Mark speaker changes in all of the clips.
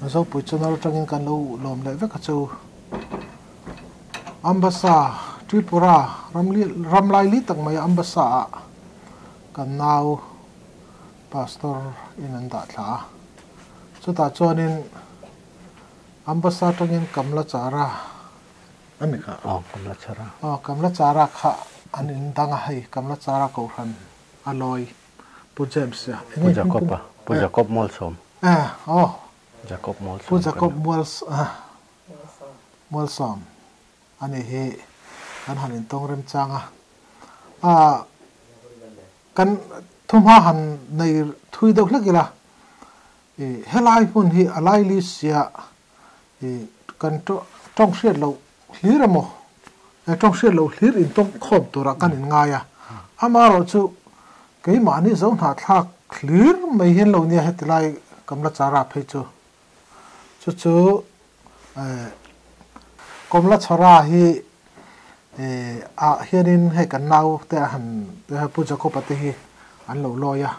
Speaker 1: Zopui channel atangin kan lo lawm leh vek a chu. Ambassa Tripura ram laili tak mai Ambassa ah kan nau Pastor in an dah thla a. Chutah chuanin Ambassa atangin Kamla Chara a ni kha.
Speaker 2: Aw Kamla Chara.
Speaker 1: Aw Kamla Chara kha an in dang a hei Kamla Chara kohhran a lawi Pu James a.
Speaker 2: Pu Jacob a Pu Jacob Mualsawm.
Speaker 1: Eh aw
Speaker 2: Jacob Mualsawm.
Speaker 1: Pu Jacob Mualsawm a ni hi kan han intawng remchang a. Ah kan thumha han nei thui deuh hlek ila i helai hmun hi a laili sia i kan tawng hriat loh hlir emaw he tawng hriat loh hlir intawng khawm turah kan inngai a, amaherawh chu keimahni zo hnahthlak hlir mai hian lo nia heti lai Kamla Chara phei chu chu chu Kamla Chara hi ah hianin hei kan nau te a han Pu Jacob-a te hi an lo lawi a,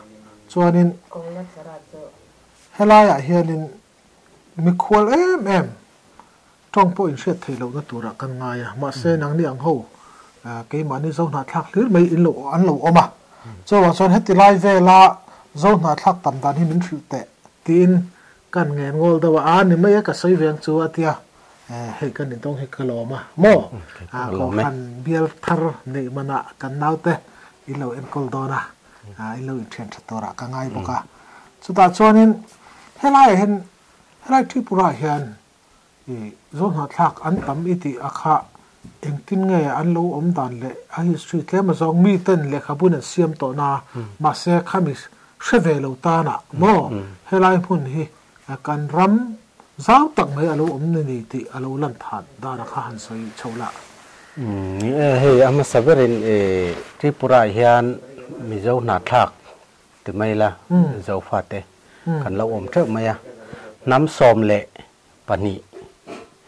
Speaker 1: chuanin helaiah hianin Mikhual em em tawng pawh inhriat theih lohna turah kan ngai a, mahse nangni ang ho keimahni zo hnahthlak hlir mai in lo an lo awm a, chuvang chuan heti lai vela zo hnahthlak tam dan hi min hrilh teh tiin kan ngen ngawl deuh a, a ni mai e ka sawi veng chu a tia, hei kan intawng hi ka lawm a maw, kohhran bial thar neih manah kan naute in lo enkawl dawn a. in lo inthian tha turah ka ngai bawk a. Chutah chuanin helaiah hian helai Tripura hian ih zawhnahthlak an tam i tih a kha engtin nge an lo awm dan leh a history tlem azawng mi ten lehkhabu in an siam tawh na mahse khami hre ve lo tanah maw helai hmun hi kan ram zau tak mai a lo awm ni ni tih a lo lan that dan a kha han sawi chho lah.
Speaker 2: Ni e, hei a hmasa berin Tripura ah hian Mizo hnahthlak ti mai la Zofate kan lo awm teuh mai a, hnam 12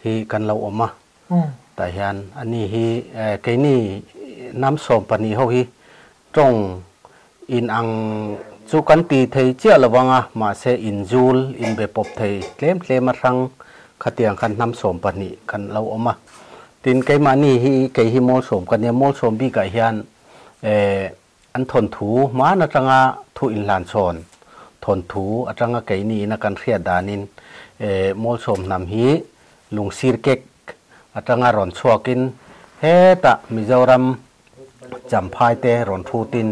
Speaker 2: hi kan lo awm a, tah hian ani hi keini hnam 12 ho hi Tawng in ang chu kan ti thei chiah lo vang a, mahse inzul, inbe pawp thei tlem tlem a hrang khatiang khan hnam 12 kan lo awm a. Tin, keimahni hi kei hi Mawlsawm ka nia, Mawlsawm bikah hian eh an thawnthu hman atanga thu inhlanchhawn thawnthu atanga keini ina kan hriat danin eh Mawlsawm hnam hi lungsir kek atanga rawn chhuakin hetah Mizoram Champhai te rawn thutin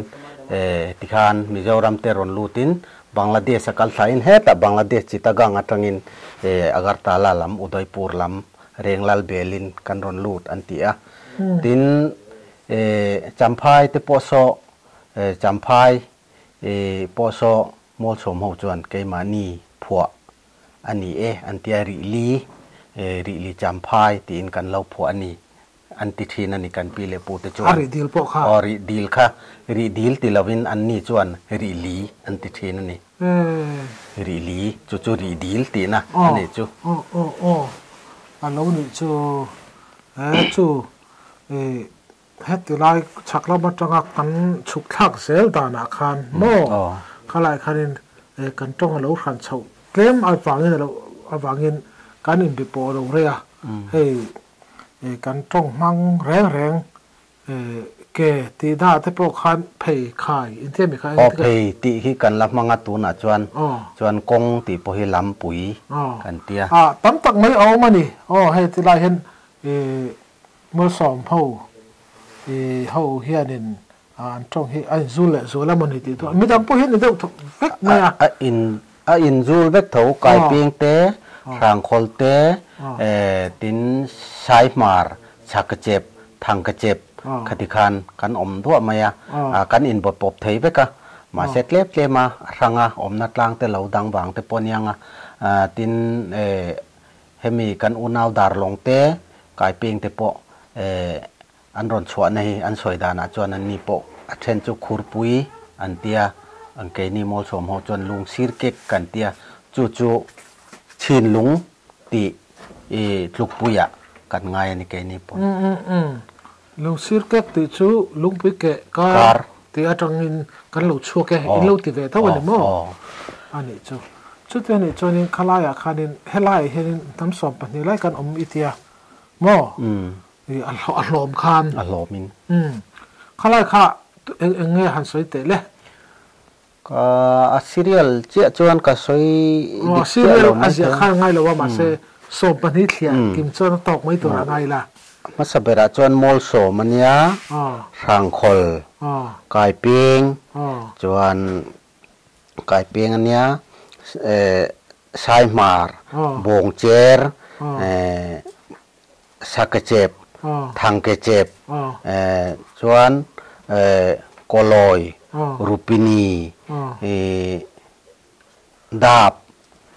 Speaker 2: tikhan Mizoram te rawn lutin Bangladesh a kal thlain hetah Bangladesh Chittagong atangin Agartala lam Udaipur lam Renglal belin kan rawn lut an ti a. Tin Champhai te pawh saw Champhai pawh saw Mualchhawm ho chuan keimahni phuah a ni e an tia Rihli Rihli Champhai tiin kan lo phuah a ni. An ti thin a ni kan pi leh pu te chuan.
Speaker 1: A rih dil pawh kha.
Speaker 2: Aw rih dil kha, rih dil ti lovin an ni chuan rih li an ti thin a ni. Rih li chu chu rih dil tihna a nih chu.
Speaker 1: Aw aw aw a lo nih chu e chu i heti lai chhak lam atanga kan chhuk thlak zel danah khan maw khalai khanin kan tawng a lo hran chhoh tlem avangin a lo avangin kan inbe pawh a lo rei a hei Kan tawng hmang reng reng ke tih dah te pawh khan phei khai in tia mi kha
Speaker 2: Aw phei tih hi kan la hmang a tunah chuan chuan kawng tih pawh hi lampui kan tia.
Speaker 1: A tam tak mai a awm a ni. Aw hei ti lai hian Malsawm ho ho hianin an tawng hi a inzul leh zual a maw ni tih chu midang pawh hian i deuh thawk vek mai a.
Speaker 2: A in a inzul vek tho Kaipeng te, Hrangkhawl te, tin Saihmar, Chhakchep, Thangkachep khati khan kan awm duah mai a, kan inbawt pawp thei vek a, mahse tlem tlem a hranga awmna tlang te lo dang vang te pawh aniang a, tin hemi kan unau Darlawng te, Kaipeng te pawh An rawn chhuahna hi an sawi danah chuan an ni pawh a then chu khurpui an tia, an keini Mawlsawm ho chuan lung sir kek kan tia, chu chu chhinlung tih i tlukpuiah kan ngai a ni keini pawh.
Speaker 1: Lung sir kek tih chu lungpui keh kar tih atangin kan lo chhuak e, in lo ti ve tho a ni maw? A nih chu. Chuti anih chuanin khalaiah khanin helaiah hianin hnam 12 lai kan awm i tia maw? A hlawm khan.
Speaker 2: A hlawmin.
Speaker 1: Khalai kha eng eng nge han sawi teh le?
Speaker 2: Ka a serial chiah chuan ka sawi dik chiah lo mai
Speaker 1: thei. Serial a ziah khan ngai lo a mahse 12 thliah kim chuan a tawk mai tur a ngai la.
Speaker 2: Hmasa berah chuan Mawlsawm a nia, Hrangkhawl, Kaipeng chuan Kaipeng a nia, Saihmar, Bawngcher, Sakechep, Thangkechep, chuan Kawlawi, Rupini, Dap,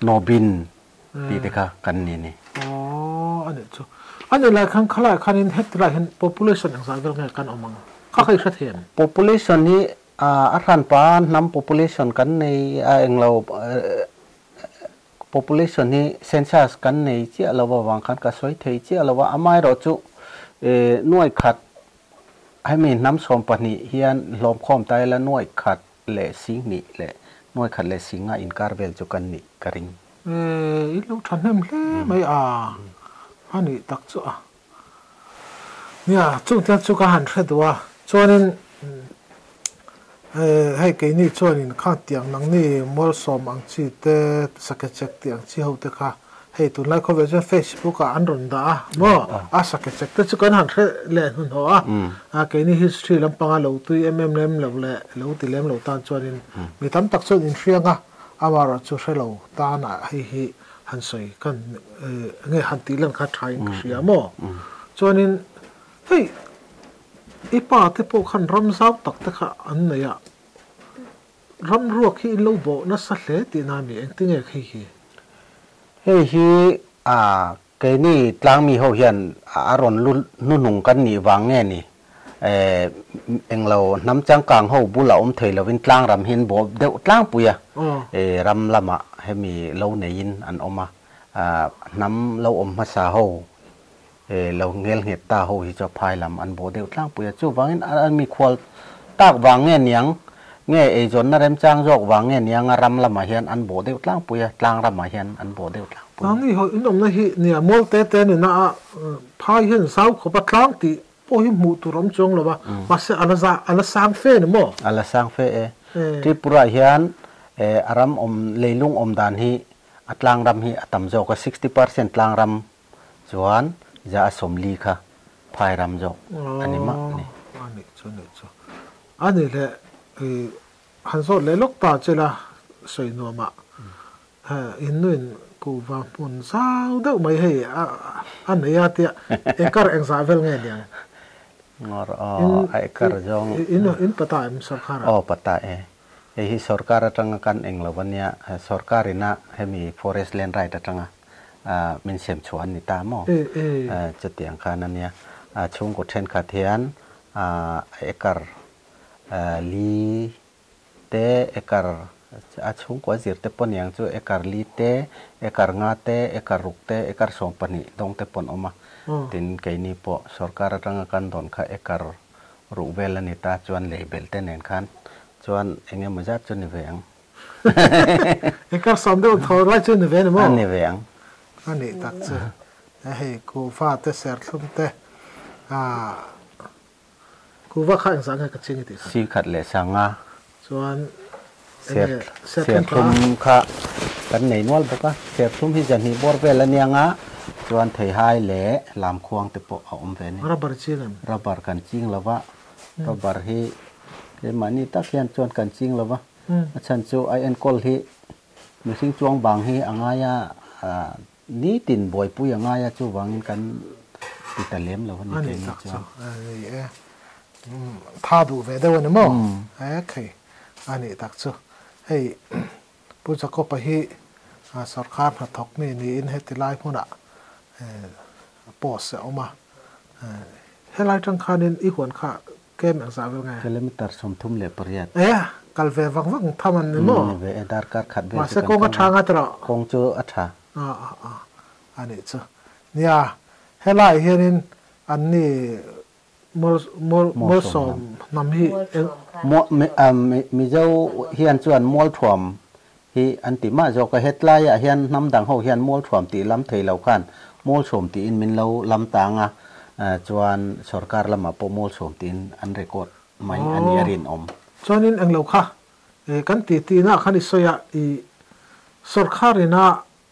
Speaker 2: Nobin tih te kha kan ni a ni.
Speaker 1: Aw, a nih chu. A nih lai khan khalaiah khanin heti lai hian population engzah vel nge kan awm ang? Kha kha i hre thei em?
Speaker 2: Population hi a hranpa hnam population kan nei a englo population hi census kan nei chiah lo avang khan ka sawi thei chiah lo a, amaherawh chu nuai khat hemi hnam 12 hian hlawmkhawm ta ila nuai khat leh 2000 leh nuai khat leh singa inkar vel chu kan nih ka ring.
Speaker 1: I lo thahnem hle mai a, a nih tak chu a. Nia, chungte chu ka han hre duh a, chuanin hei keini chuanin kha tiang nangni Mawlsawm ang chi te, Sakechek tih ang chi ho te kha hei tunlai khawvel chuan Facebook ah an rawn dah a maw, a Sakechek te chu kan han hre leh hnuhnawh a, a keini history lampanga lo tui em em lem lo leh lo ti lem lo tan chuanin mi tam tak chuan inhriang a, amaherawh chu hre lo tanah hei hi han sawi kan nge han tih lan kha tha in ka hria maw? Chuanin hei i pa te pawh khan ram zau tak te kha an nei a, ram ruak hi in lo bawh nasa hle tihna a mi engtinge hei hi?
Speaker 2: Hei hi a Keini tlangmi ho hian a rawn lu hnuhnung kan nih vang nge ni? Englo hnam changkang ho bulah awm thei lovin tlangram hi an bawh deuh tlangpui a, ram lamah hemi lo neiin an awm a, hnam lo awm hmasa ho lo ngel nghet ta ho hi chu phai lam an bawh deuh tlangpui a, chuvangin an mikhual tak vang nge niang nge eizawnna remchang zawk vang nge niang a ram lamah hian an bawh deuh tlangpui a, tlangramah hian an bawh deuh tlangpui.
Speaker 1: Nangni ho inawmna hi nia mual te te nena a phai hian zau khawp a tlang tih pawh hi hmuh tur awm chuang lo a, mahse a la za a la sang fe ni maw?
Speaker 2: A la sang fe e. Tripura hian a ram awm leilung awm dan hi a tlangram hi a tam zawk a, 60% tlangram chuan za a 40 kha phai ram zawk a ni mah ni.
Speaker 1: A nih chu a nih chu. A nih leh i han zawt leh lawk ta che la sawi nuamah in nuin kuhva hmun zau deuh mai hei a nei a tia acre engzah vel nge niang?
Speaker 2: Ngawr aw a acre zawng.
Speaker 1: In pata em sorkar ah?
Speaker 2: Aw pata e. Hei hi sorkar atanga kan eng lo ania, sorkar ina hemi forest land right atanga min sem chhuah an ni ta maw? Chutiang khan ania, chhungkaw thenkhat hian acre li te acre a chhungkaw a zir te pawh niang chu acre li te, acre nga te, acre ruk te, acre 12 dawng te pawh an awm a. Tin, keini pawh sorkar atanga kan dawn kha acre ruh vel a ni ta chuan lei belh te nen khan chuan eng emaw zat chu ni ve ang.
Speaker 1: Acre 10 deuh thaw lai chu ni ve ni maw?
Speaker 2: A ni ve ang.
Speaker 1: A nih tak chu. Hei kuhva te serthlum te kuhva kha engzah nge ka ching i tih kha?
Speaker 2: Si khat leh sanga.
Speaker 1: Chuan
Speaker 2: Serthlum kha kan nei nual bawk a, serthlum hi zahnih bawr vel a nia nga chuan theihai leh lamkhuang te pawh a awm ve a ni.
Speaker 1: Rubber ching em?
Speaker 2: Rubber kan ching lo va, rubber hi keimahni tak hian chuan kan ching lo va, a chhan chu a enkawl hi mihring chuang bang hi a ngai a, nitin buaipui a ngai a, chuvangin kan ti ta lem lo a ni keini chuan.
Speaker 1: A ni e, tha duh ve deuh a ni maw? Ekhei, a nih tak chu. Hei Pu Jacob-a hi sorkar hnathawk mi niin heti lai hmunah post a awm a. Helai tang khanin i huan kha kem engzah vel nge?
Speaker 2: Kilometer 38.
Speaker 1: E, kal ve vang vang tham an ni maw?
Speaker 2: Ni ve e, darkar khat vel chu
Speaker 1: kan kal. Mahse kawng a tha nga tawh.
Speaker 2: Kawng chu a tha.
Speaker 1: A a a, a nih chu. Nia, helaiah hianin anni Mualsawm hnam hi
Speaker 2: Mizo hian chuan Mualthuam hi an ti mah zawk a, hetlaiah hian hnam dang ho hian Mualthuam tih lam thei lo khan Mualchhawm tiin min lo lam tang a, chuan sorkar lamah pawh Mualchhawm tiin an record mai a nih a rinawm.
Speaker 1: Chuanin englo kha kan ti tihna khan i sawi a, i sorkharina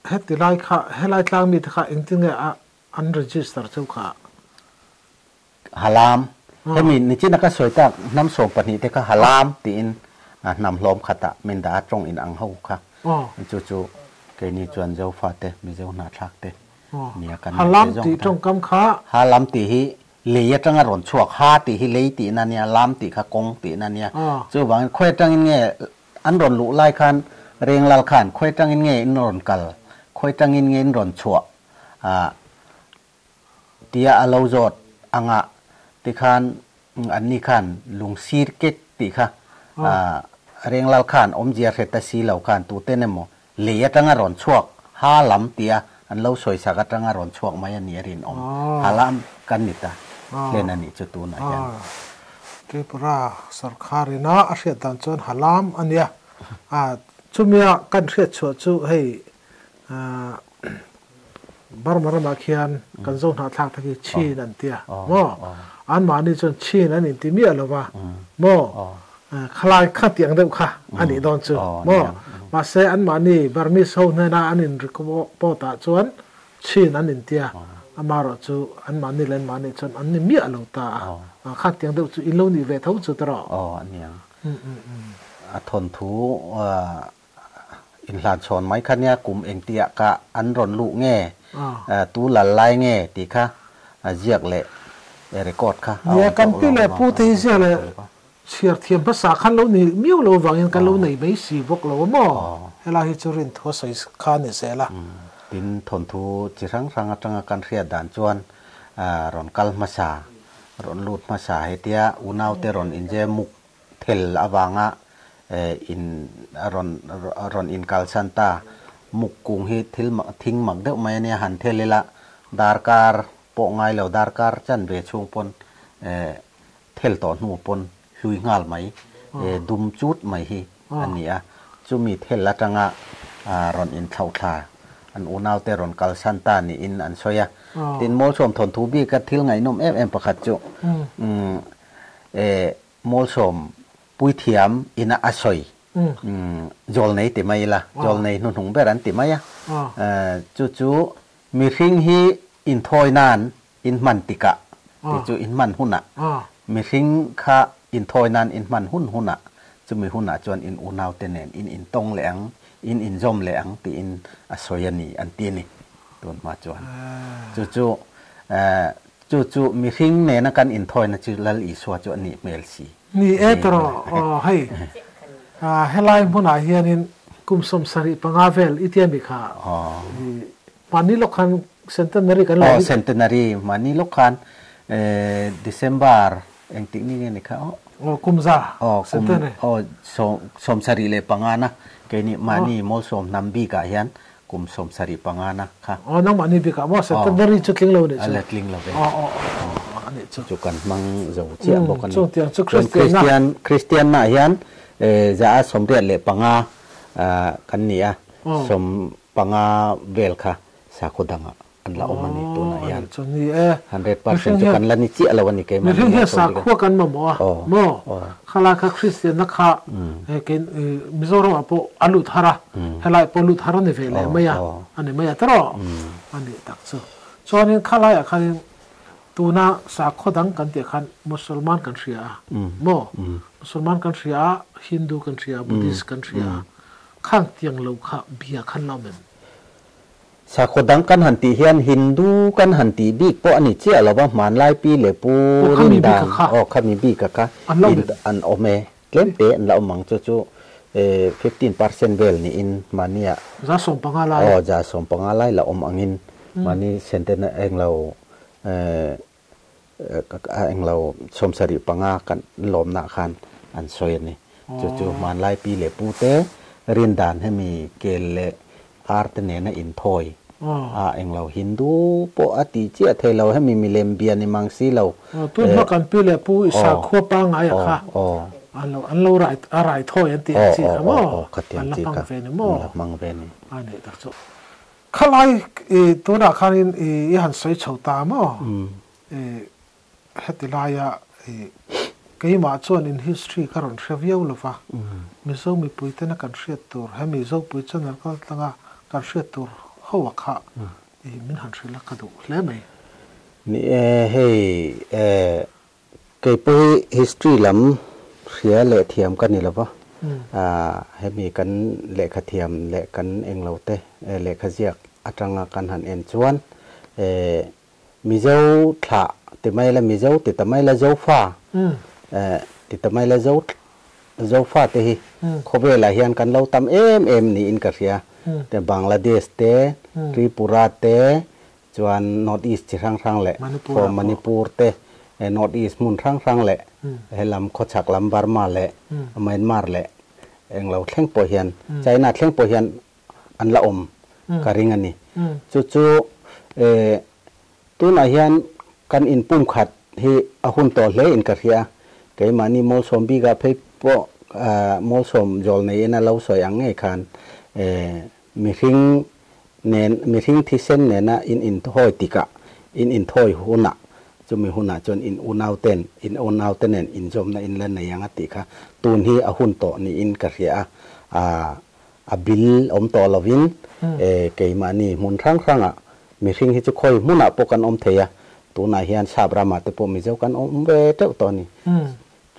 Speaker 1: heti lai kha helai tlang mite kha engtin nge a an register cheu kha?
Speaker 2: Halam, Hemi nichina ka sawi tak hnam 12 te kha Halam tiin hnam hlawm khatah min dah a tawng in ang ho kha. Chu chu keini chuan Zofa te, Mizo hnahthlak te nia kan
Speaker 1: ngaih te zawng kha. Halam tih tawngkam kha.
Speaker 2: Halam tih hi lei atanga rawn chhuak, ha tih hi lei tihna nia, lam tih kha kawng tihna nia. Chuvangin khawi atangin nge an rawn luh lai khan Renglal khan khawi atangin nge in rawn kal, khawi atangin nge in rawn chhuah Tia a lo zawt anga tikhan anni khan lungsir kek tih kha Renglal khan awmzia hre ta si lo khan tuten emaw lei atanga rawn chhuak ha lam tia an lo sawisak atanga rawn chhuak mai a nih a rinawm. Ha lam kan ni ta hlen a nih chu tunah hian.
Speaker 1: Tripura sarkharina a hriat dan chuan ha lam a nia. Chumia kan hriat chhuah chu hei Burma ramah khian kan zo hnahthlak te khi Chin an ti a maw? Anmahni chuan Chin an inti miah lo va maw? Khalai kha tih ang deuh kha a nih dawn chu maw? Mahse anmahni Burmese ho hnena an in report ah chuan Chin an inti a, amaherawh chu anmahni leh anmahni chuan an ni miah lo ta a, kha tiang deuh chu in lo nih ve tho chu tawh.
Speaker 2: Aw a niang. A thawnthu Inhlan chhawn mai kha nia kum engtiah ka an rawn luh nge, tu lal lai nge tih kha ziak leh record kha a
Speaker 1: awm tawh lo. Nia, kan pi leh pu te hi ziak leh chhiar thiam hmasa khan lo ni miau lo avangin kan lo nei mai si bawk lo a maw? Helai hi chu rinthu a sawi kha a ni zel a.
Speaker 2: Tin, thawnthu chi hrang hrang atanga kan hriat dan chuan rawn kal hmasa, rawn lut hmasa hetia unaute rawn inzem muk Thel avanga in rawn rawn inkalsan ta. Muk kung hi thil thing mak deuh mai a nia, han thel ila darkar pawh ngai lo, darkar chan ve chhung pawn thel tawh hnu pawn hlui nghal mai, dum chut mai hi a ni a. Chumi thel atanga rawn inthlauhthla an unaute rawn kalsan ta niin an sawi a. Tin, Mawlsawm thawnthu bika thil ngaihnawm em em pakhat chu Mawlsawm puithiam ina a sawi Zawlnei ti mai ila, Zawlnei hnuhnung ber an ti mai a. Chu chu mihring hi inthawi nan inhman tikah tih chu inhman hunah, mihring kha inthawi nan inhman hun hunah, chumi hunah chuan in unaute nen in intawng leh ang, in inzawm leh ang tiin a sawi a ni an ti a ni tun hma chuan. Chu chu Chu chu mihring nena kan inthawina chu Lal Isua chu a nih hmel si.
Speaker 1: Ni e tawh aw hei helai hmunah hianin kum 75 vel i tia mi kha mahni lawk khan centenary kan lo.
Speaker 2: Aw centenary mahni lawk khan December engtik ni nge ni kha aw.
Speaker 1: Aw kum za centenary.
Speaker 2: Aw 75 na keini mahni Mawlsawm hnam bikah hian Kum 75 na kha.
Speaker 1: Aw nangmah ni bikah maw secondary chu tling lo nih chu.
Speaker 2: A la tling lo ve.
Speaker 1: Aw aw aw a nih chu.
Speaker 2: Chu kan hmang zo chiah bawk a ni.
Speaker 1: Chung tiang chu Christian na.
Speaker 2: Chuan Christian na hian za 85 kan ni a, 15 vel kha sakhaw dangah an la awm a ni tunah hian.
Speaker 1: Chu ni e.
Speaker 2: 100% chu kan la ni chiah lo a ni keimah.
Speaker 1: Mihring hian sakhua kan mamawh a maw? Khalai kha Kristian na kha Mizoram ah pawh a lut har a, helai pawh lut har a ni ve leh mai a, a ni mai a tawh a nih tak chu. Chuanin khalai ah khanin tuna sakhaw dang kan tih khan Musalman kan hria a maw? Musalman kan hria a, Hindu kan hria a, Buddhist kan hria a, khang tiang lo kha bia khan la awm em?
Speaker 2: Sakhaw dang kan han tih hian Hindu kan han tih bik pawh a ni chiah lo va, hmanlai pi leh pu rindan aw khami bik a kha an awm e, tlem te an la awm ang chu chu 15% vel niin mahnia aw 15 lai la awm angin mahni sentence englo englo 75 kan lawmna khan an sawi a ni. Chu chu hmanlai pi leh pu te rindan hemi kel leh ar te nena inthawi a englo Hindu pawh a tih chiah thei lo hemi milem bia ni mang si lo.
Speaker 1: Tun hma kan pi leh pu i sakhua pangngai a kha. An lo an lo rai a rai thawi an tih ang chi kha maw? An la hmang ve ni maw?
Speaker 2: An la hmang ve ni.
Speaker 1: A nih tak chu. Khalai i tunah khanin i i han sawi chho ta maw? I heti laia i keimah chuan in history ka rawn hre viau lo va, Mizo mipui tena kan hriat tur he Mizopui channel kal tlanga kan hriat tur ho a kha i min han hrilh a ka duh hle mai.
Speaker 2: Ni e, hei e Kei pawh hi history lam hria leh thiam ka ni lo va, hemi kan lehkha thiam leh kan englo te lehkha ziak atanga kan han en chuan Mizo thlah ti mai la, Mizo ti ta mai la, Zofa ti ta mai la, Zo Zofa te hi khawvelah hian kan lo tam em em niin ka hria, Bangladesh te, Tripura te, Chuan North East chi hrang hrang leh from Manipur te, North East hmun hrang hrang leh helam khawchhak lam Burma leh Myanmar leh englo thleng pawh hian China thleng pawh hian an la awm ka ring a ni. Chu chu tunah hian kan inpumkhat hi a hun tawh hle in ka hria. Keimahni Mawlsawm bikah phei pawh Mawlsawm zawl neiin a lo sawi ang ngei khan Mihring nen, mihring thisen nena in inthawi tikah, in inthawi hunah, chumi hunah chuan in unauten, in unaute nen inzawmna in la nei ang a tih kha tun hi a hun tawh niin ka hria a, a a bil awm tawh lovin e keimahni hmun hrang hrangah mihring hi chu khawi hmunah pawh kan awm thei a, tunah hian sap ramah te pawh Mizo kan awm ve teuh tawh a ni.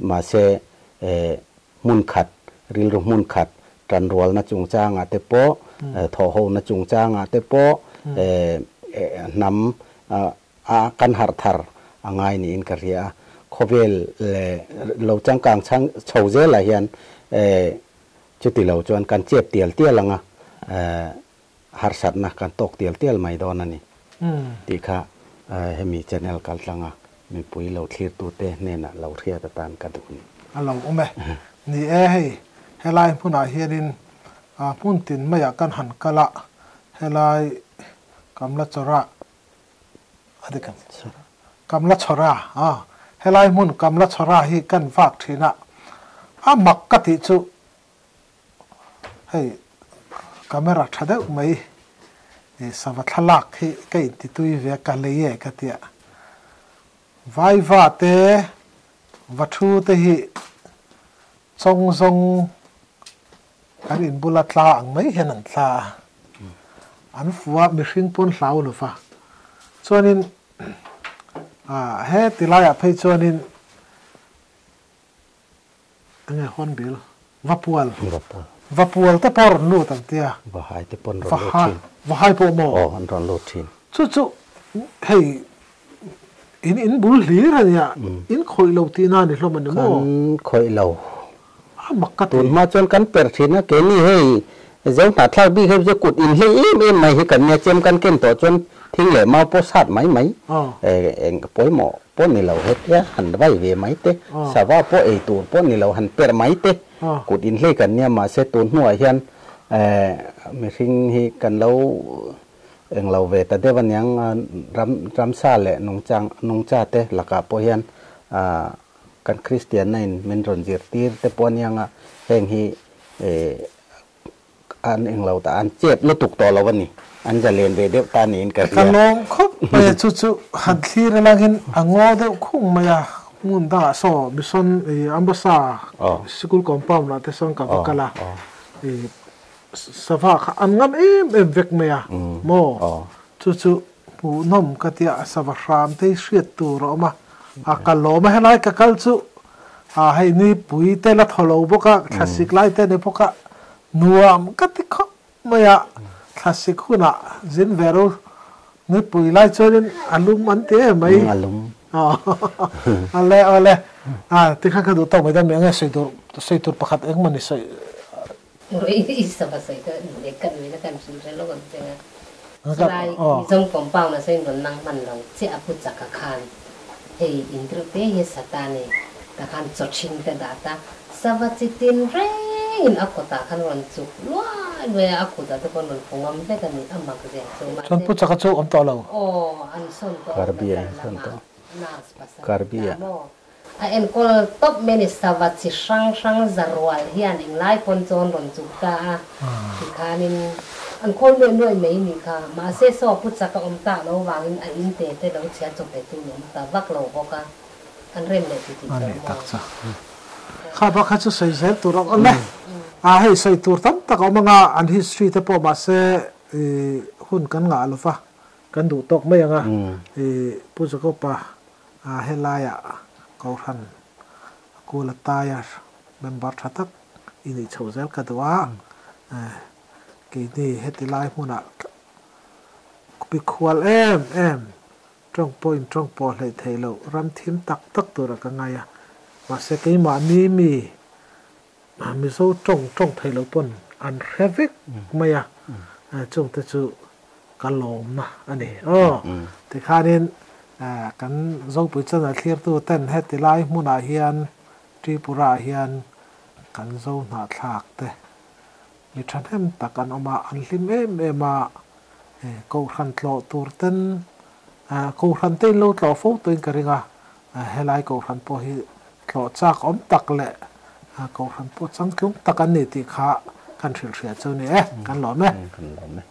Speaker 2: Mahse e hmun khat, rilru hmun khat, tanrualna chungchangah te pawh, thawhhona chungchangah te pawh hnam a kan harh thar a ngai niin ka hria a. Khawvel lo changkang chho zelah hian chuti lo chuan kan chep tial tial ang a, harsatna kan tawk tial tial mai dawn a ni tih kha hemi channel kaltlanga mipui lo thlirtute hnenah lo hriat atan ka duh a ni.
Speaker 1: A lo awm e. Ni e, hei helai hmunah hianin hmun tin maiah kan han kal a, helai Kamla Chawra a dik ang, Kamla Chawra a, helai hmun Kamla Chawra hi kan vak thin a, a mak ka tih chu Hei camera tha deuh mai ih sava thlalak hi ka intitui ve a ka lei e ka tia. Vaiva te va thu te hi chawng zawng kan inbula tla ang mai hian an tla a, an fu a mihring pawn hlau lo va. Chuanin ah he tilaiah phei chuanin Enge Hornbill? Vapual.
Speaker 2: Vapual.
Speaker 1: Vapual te pawh rawn lut ang tia.
Speaker 2: Vahai te pawh an rawn lut thin.
Speaker 1: Vahai pawh maw?
Speaker 2: Aw, an rawn lut thin.
Speaker 1: Chu chu hei in in bul hlir a nia, in khawih lo tihna a ni hlawm a ni maw?
Speaker 2: Kan khawih lo.
Speaker 1: A mak ka ti.
Speaker 2: Tun hma chuan kan per thin a, keini hei zo hnahthlak bik hei chu kut in hlei em em mai hi kan nia, chem kan ken tawh chuan thing leh mau pawh sat mai mai. Eng pawimawh pawh ni lo hetia han vai ve mai te, sava pawh ei tur pawh ni lo han perh mai te, kut inhlei kan nia mahse tun hnuah hian mihring hi kan lo englo ve ta deuh aniang ram ramsa leh nungchang nungcha te lakah pawh hian kan Kristianna in min rawn zirtir te pawh anianga heng hi An englo ta, an chep lutuk tawh lo a ni. An zalen ve deuh ta niin ka hria.
Speaker 1: Ka lawm khawp mai a, chu chu han thlir alangin a ngaw deuh khung mai a, hmun dangah saw mission i Ambassa sikul compound ah te sawn ka va kal a, i sava kha an ngam em em vek mai a maw, chu chu hmuhnawm ka tia a sava hram te hi hriat tur a awm a, a ka lawm a helai ka kal chu A hei nipui te la thaw lo bawk a, thlasik lai te ni bawk a, nuam ka ti khawp mai a, thlasik hunah zin ve ro nipui lai chuanin a lum an ti em mai.
Speaker 2: A lum.
Speaker 1: Awle awle, a tikhan ka duh tawk mai dawn mi enge sawi tur sawi tur pakhat engmaw ni sawi.
Speaker 3: Ui sava sawi ka leh kan mai na kan hrilh hre lawk ang che nga. Chulai Mizawng compound a sawiin rawn nang hman lo chiah a pu chaka khan hei in deuh te hi sata nei ta khan chaw ṭhing te dah ta sava chi tin rengin a kawtah khan rawn chuk luai luai a, a kutah te pawh an rawn fu ngam vek a ni, a mak zia chu mahse.
Speaker 1: Chuan pu chaka chu awm tawh lo.
Speaker 3: Aw an sawn tawh a, bazar lamah nurse pasal ta maw. A enkawl tawp mai a ni, sava chi hrang hrang za rual hian englai pawn chawn rawn chuk ta a, tikhanin an khawl nuaih nuaih mai nih kha. Mahse saw pu chak a awm tak lo vangin a in te te lo chhia chawp pe tu an awm ta vak lo bawk a, an rem leh ti tih
Speaker 1: A
Speaker 3: tawh
Speaker 1: nih
Speaker 3: maw?
Speaker 1: tak chu. Kha bak kha chu sawi zel tur a awm e. A hei sawi tur tam tak a awm anga an history te pawh mahse hun kan ngah lo va, kan duh tawk mai ang a. Pu Jacob-a Helaiah Kohhran Kula Tire member tha tak i nih chhoh zel ka duh a, keini heti lai hmunah mikhual em em tawng pawh in tawng pawh hleih theih loh ram thim tak tak tura ka ngai a, mahse keimahni mi Mizo tawng tawng theih loh pawn an hre vek mai a, chungte chu ka lawmna a ni. Aw, tikhanin kan Zopui channel thlirtu ten heti lai hmunah hian Tripura ah hian kan Zo hnahthlak te mi thahnem tak an awm a, an hlim em em a, Kohhran tlawh tur ten Kohhran te in lo tlawh fo tuin ka ring a, helai Kohhran pawh hi tlawh chak awm tak leh Kohhran pawh changtlung tak an ni tih kha kan hrilhhriat chu a ni e, kan lawm e.
Speaker 2: Kan lawm e.